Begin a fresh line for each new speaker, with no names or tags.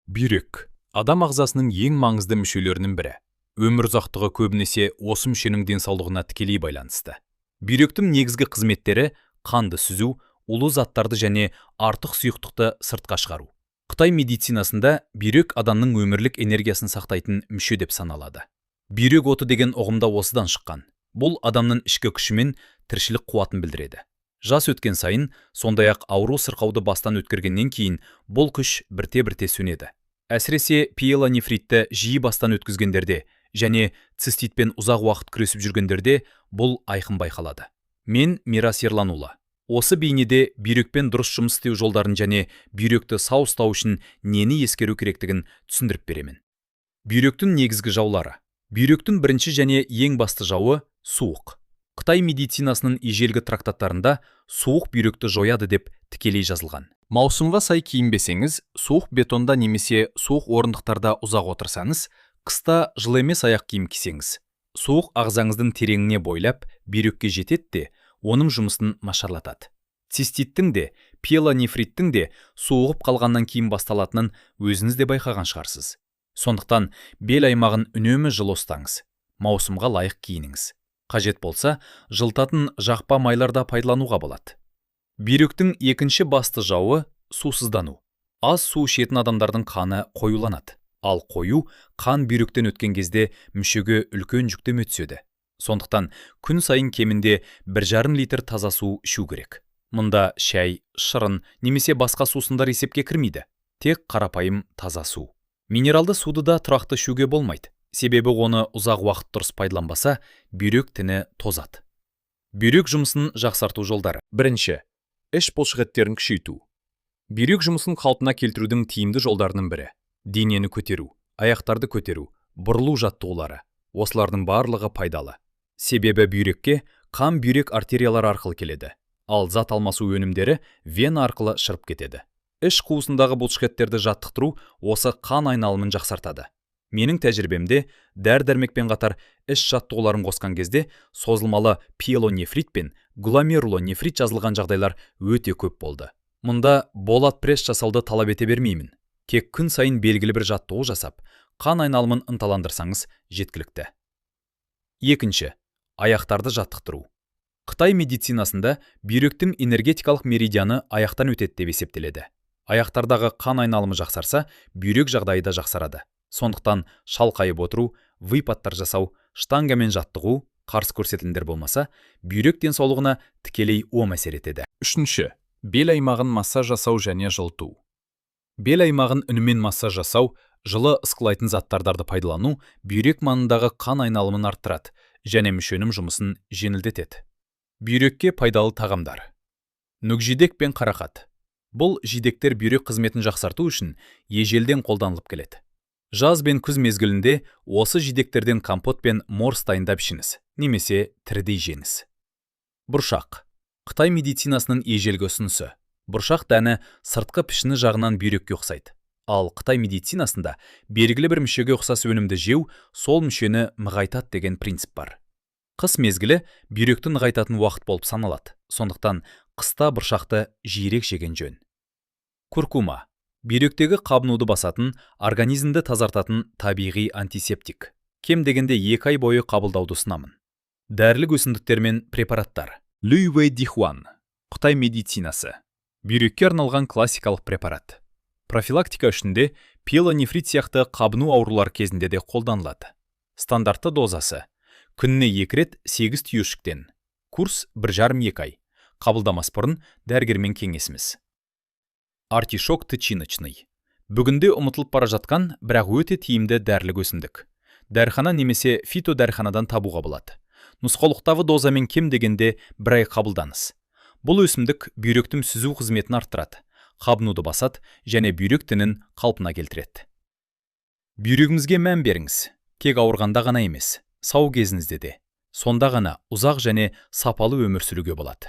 Бүйрек – адам ағзасының ең маңызды мүшелерінің бірі. Өмір ұзақтығы көбінесе осы мүшенің денсаулығына тікелей байланысты. Бүйректің негізгі қызметтері – қанды сүзу, улы заттарды және артық сұйықтықты сыртқа шығару. Қытай медицинасында бүйрек адамның өмірлік энергиясын сақтайтын мүше деп саналады. Бүйрек оты деген ұғым да осыдан шыққан. Бұл адамның ішкі күші мен тіршілік қуатын білдіреді. Жас өткен сайын, сондай-ақ ауру сырқауды бастан өткергеннен кейін бұл күш бірте-бірте сөнеді. Әсіресе пиелонефритті жиі бастан өткізгендерде және циститпен ұзақ уақыт күресіп жүргендерде бұл айқын байқалады. Мен, Мирас Ерланұлы, осы бейнеде бүйрекпен дұрыс жұмыс істеу жолдарын және бүйректі сау ұстау үшін нені ескеру керектігін түсіндіріп беремін. Бүйректің негізгі жаулары. Бүйректің бірінші және ең басты жауы – суық. Қытай медицинасының ежелгі трактаттарында «суық бүйректі жояды» деп тікелей жазылған. Маусымға сай киінбесеңіз, суық бетонда немесе суық орындықтарда ұзақ отырсаңыз, қыста жылы емес аяқ киім кисеңіз, суық ағзаңыздың тереңіне бойлап, бүйрекке жетеді де, оның жұмысын нашарлатады. Циститтің де, пиелонефриттің де суығып қалғаннан кейін басталатынын өзіңіз де байқаған шығарсыз. Сондықтан бел аймағын үнемі жылы ұстаңыз, маусымға лайық киініңіз. Қажет болса, жылытатын жақпа майлар да пайдалануға болады. Бүйректің екінші басты жауы – сусыздану. Аз су ішетін адамдардың қаны қоюланады. Ал қою қан бүйректен өткен кезде мүшеге үлкен жүктеме түседі. Сондықтан күн сайын кемінде 1,5 литр таза су ішу керек. Мұнда шәй, шырын немесе басқа сусындар есепке кірмейді. Тек қарапайым таза су. Минералды суды да тұрақты ішуге болмайды. Себебі оны ұзақ уақыт дұрыс пайдаланбаса, бүйрек тіні тозады. Бүйрек жұмысын жақсарту жолдары. Бірінші, іш бұлшықеттерін күшейту. Бүйрек жұмысын қалпына келтірудің тиімді жолдарының бірі – денені көтеру, аяқтарды көтеру, бұрылу жаттығулары. Осылардың барлығы пайдалы. Себебі бүйрекке қан бүйрек артериялары арқылы келеді, ал зат алмасу өнімдері вена арқылы шығып кетеді. Іш қуысындағы бұлшықеттерді жаттықтыру осы қан айналымын жақсартады. Менің тәжірибемде дәрі-дәрмекпен қатар іш жаттығуларын қосқан кезде созылмалы пиелонефрит пен гломерулонефрит жазылған жағдайлар өте көп болды. Мұнда болат пресс жасауды талап ете бермеймін. Тек күн сайын белгілі бір жаттығу жасап, қан айналымын ынталандырсаңыз, жеткілікті. Екінші, аяқтарды жаттықтыру. Қытай медицинасында бүйректің энергетикалық меридианы аяқтан өтеді деп есептеледі. Аяқтардағы қан айналымы жақсарса, бүйрек жағдайы да жақсарады. Сондықтан шалқайып отыру, выпадтар жасау, штангамен жаттығу, қарсы көрсетілімдер болмаса, бүйрек денсаулығына тікелей оң әсер етеді.
Үшінші, бел аймағын массаж жасау және жылыту.
Бел аймағын үнімен массаж жасау, жылы ысқылайтын заттарды пайдалану бүйрек маңындағы қан айналымын арттырады және мүшенің жұмысын жеңілдетеді. Бүйрекке пайдалы тағамдар. Нүкжидек пен қарақат. Бұл жидектер бүйрек қызметін жақсарту үшін ежелден қолданылып келеді. Жаз бен күз мезгілінде осы жидектерден компот пен морс дайындап ішіңіз немесе тірідей жеңіз. Бұршақ. Қытай медицинасының ежелгі ұсынысы. Бұршақ дәні сыртқы пішіні жағынан бүйрекке ұқсайды. Ал қытай медицинасында белгілі бір мүшеге ұқсас өнімді жеу сол мүшені нығайтады деген принцип бар. Қыс мезгілі бүйректі нығайтатын уақыт болып саналады. Сондықтан қыста бұршақты жиірек жеген жөн. Куркума – бүйректегі қабынуды басатын, организмді тазартатын табиғи антисептик. Кем дегенде 2 ай бойы қабылдауды ұсынамын. Дәрілік өсімдіктер мен препараттар. Люйвэй Дихуан. Қытай медицинасы. Бүйрекке арналған классикалық препарат. Профилактика үшін де, пиелонефрит сияқты қабыну аурулар кезінде де қолданылады. Стандартты дозасы: күніне екі рет 8 түйіршіктен. Курс 1,5-2 ай. Қабылдамас бұрын дәрігермен кеңесіңіз. Артишок тычиночный. Бүгінде ұмытылып бара жатқан, бірақ өте тиімді дәрілік өсімдік. Дәріхана немесе фитодәріханадан табуға болады. Нұсқаулықтағы дозамен кем дегенде бір ай қабылдаңыз. Бұл өсімдік бүйректің сүзу қызметін арттырады, қабынуды басады және бүйрек тінін қалпына келтіреді. Бүйрегіңізге мән беріңіз. Тек ауырғанда ғана емес, сау кезіңізде де. Сонда ғана ұзақ және сапалы өмір сүруге болады.